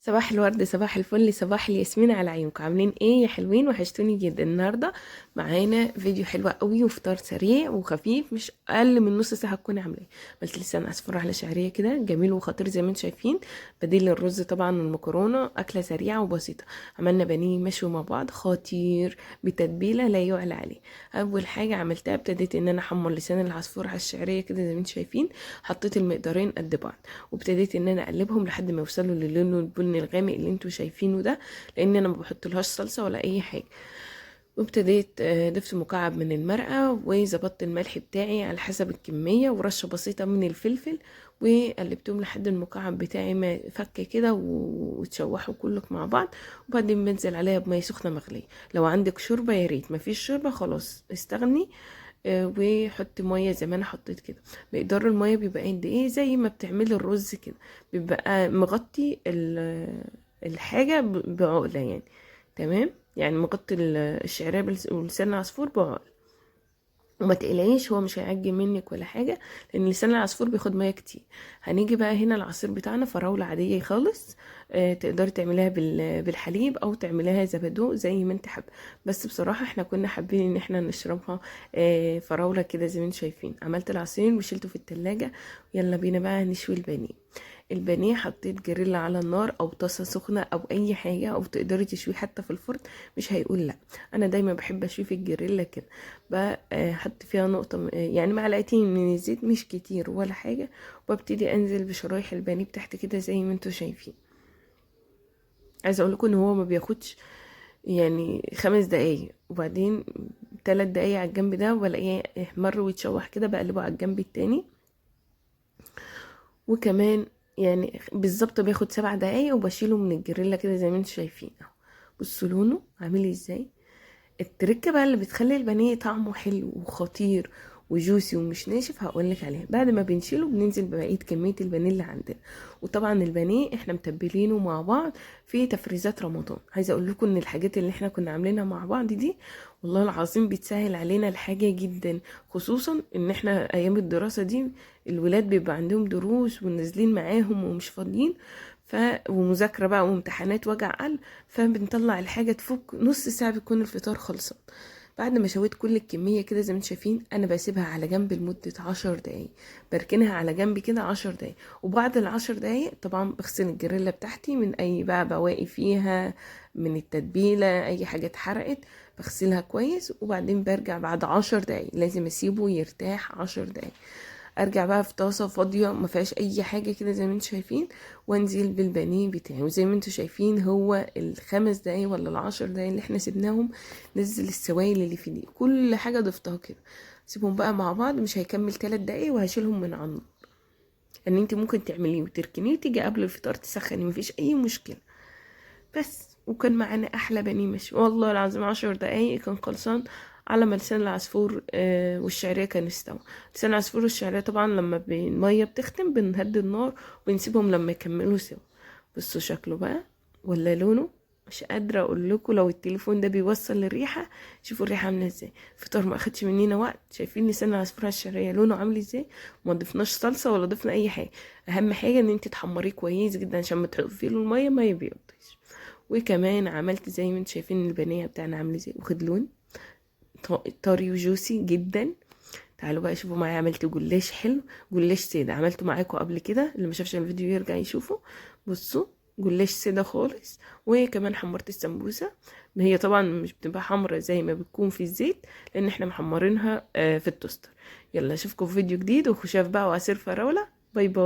صباح الورد، صباح الفل، صباح الياسمين على عيونكم. عاملين ايه يا حلوين؟ وحشتوني جدا. النهارده معانا فيديو حلو قوي وفطار سريع وخفيف، مش اقل من نص ساعة تكوني عاملاه. عملت لسان عصفور على شعرية كده جميل وخطير زي ما انتم شايفين، بديل للرز طبعا والمكرونه، اكله سريعة وبسيطة. عملنا بانيه مشوي مع بعض خطير بتتبيله لا يعلى عليه. اول حاجة عملتها ابتديت ان انا احمر لسان العصفور على الشعرية كده زي ما انتم شايفين، حطيت المقدارين قد بعض وابتديت ان انا اقلبهم لحد ما يوصلوا للون البني الغامق اللي انتوا شايفينه ده، لان انا ما بحطلهاش صلصه ولا اي حاجة. وابتديت ضفت مكعب من المرقه وظبطت الملح بتاعي على حسب الكمية ورشه بسيطة من الفلفل، وقلبتهم لحد المكعب بتاعي ما فك كده وتشوحوا كلك مع بعض. وبعدين بنزل عليها بميه سخنة مغليه. لو عندك شوربة يا ريت، مفيش شوربة خلاص استغني، وحط مية زي ما انا حطيت كده. مقدار المية بيبقى قد ايه؟ زي ما بتعملي الرز كده، بيبقى مغطي الحاجة بعقله يعني، تمام؟ يعني مغطي الشعرية ولسان العصفور بعقله. وما تقلقيش هو مش هيعجن منك ولا حاجة، لان لسان العصفور بياخد مية كتير. هنيجي بقى هنا العصير بتاعنا فراوله عادية خالص، تقدري تعمليها بالحليب او تعمليها زبادو زي ما انت حابة، بس بصراحة احنا كنا حابين ان احنا نشربها، فراوله كده زي ما انتم شايفين. عملت العصير وشيلته في التلاجة. يلا بينا بقى نشوي البانيه. البانيه حطيت جريلا على النار او طاسه سخنة او اي حاجة، او تقدري تشويه حتى في الفرن، مش هيقول لا. انا دايما بحب اشوي في الجريلا كده، بحط فيها نقطة يعني معلقتين من الزيت، مش كتير ولا حاجة، وابتدي انزل بشرايح البانيه بتاعتي كده زي ما انتوا شايفين. عايزه اقول لكم ان هو ما بياخدش 5 دقايق، وبعدين 3 دقايق على الجنب ده، وبلاقيه احمر ويتشوح كده، بقلبه على الجنب التاني. وكمان بالظبط بياخد 7 دقايق وبشيله من الجريلا كده زي ما انتوا شايفين اهو. بصوا لونه عامل ازاي. التركة بقى اللي بتخلي البانيه طعمه حلو وخطير وجوسي ومش ناشف هقولك عليها. بعد ما بنشيله بننزل ببقية كمية البانيه اللي عندنا. وطبعا البانيه احنا متبلينه مع بعض في تفريزات رمضان. عايزه اقول لكم ان الحاجات اللي احنا كنا عاملينها مع بعض دي والله العظيم بتسهل علينا الحاجة جدا، خصوصا ان احنا ايام الدراسة دي الولاد بيبقى عندهم دروس ونازلين معاهم ومش فاضيين، ومذاكره بقى وامتحانات وجع قلب، فبنطلع الحاجة تفك نص ساعة بيكون الفطار خلصان. بعد ما شويت كل الكمية كده زي ما انتم شايفين، انا بسيبها على جنب لمدة 10 دقايق، بركنها على جنب كده 10 دقايق. وبعد العشر دقايق طبعا بغسل الجريلا بتاعتي من اي بقى بواقي فيها من التتبيله، اي حاجة اتحرقت بغسلها كويس. وبعدين برجع بعد 10 دقايق، لازم اسيبه يرتاح 10 دقايق. ارجع بقى في طاسه فاضية ما فيهاش اي حاجة كده زي ما انتم شايفين، وانزل بالبانيه بتاعي. وزي ما انتم شايفين هو الخمس دقايق ولا العشر دقايق اللي احنا سيبناهم نزل السوائل اللي في دي، كل حاجة ضفتها كده. سيبهم بقى مع بعض، مش هيكمل 3 دقايق وهشيلهم من على النار. ان انت ممكن تعمليه وتركنيه وتيجي قبل الفطار تسخني، مفيش اي مشكلة. بس وكان معانا احلى بانيه مشوي والله العظيم. 10 دقايق كان خلصان على ما لسان العصفور، والشعريه كان استوى. لسان العصفور والشعريه طبعا لما المية بتختم بنهدي النار وبنسيبهم لما يكملوا سوا. بصوا شكله بقى ولا لونه، مش قادرة اقول لكم. لو التليفون ده بيوصل للريحه، شوفوا الريحة عامله ازاي. فطار ما اخدش مننا وقت. شايفين لسان العصفور على الشعرية لونه عامل ازاي؟ ما ضفناش صلصه ولا ضفنا اي حاجة. اهم حاجة ان انت تحمريه كويس جدا عشان ما تحطي له المية ما يبيضش. وكمان عملت زي ما انتم شايفين البانيه بتاعنا عامل ازاي، واخد لون طري وجوسي جدا. تعالوا بقى شوفوا معايا، عملت جلاش حلو، جلاش ساده عملته معاكم قبل كده، اللي ما شافش الفيديو يرجع يشوفه. بصوا جلاش ساده خالص. وكمان حمرت السمبوسه، هي طبعا مش بتبقى حمرا زي ما بتكون في الزيت لان احنا محمرينها، في التوستر. يلا اشوفكم في فيديو جديد، وخشاف بقى وعصير فراوله. باي باي.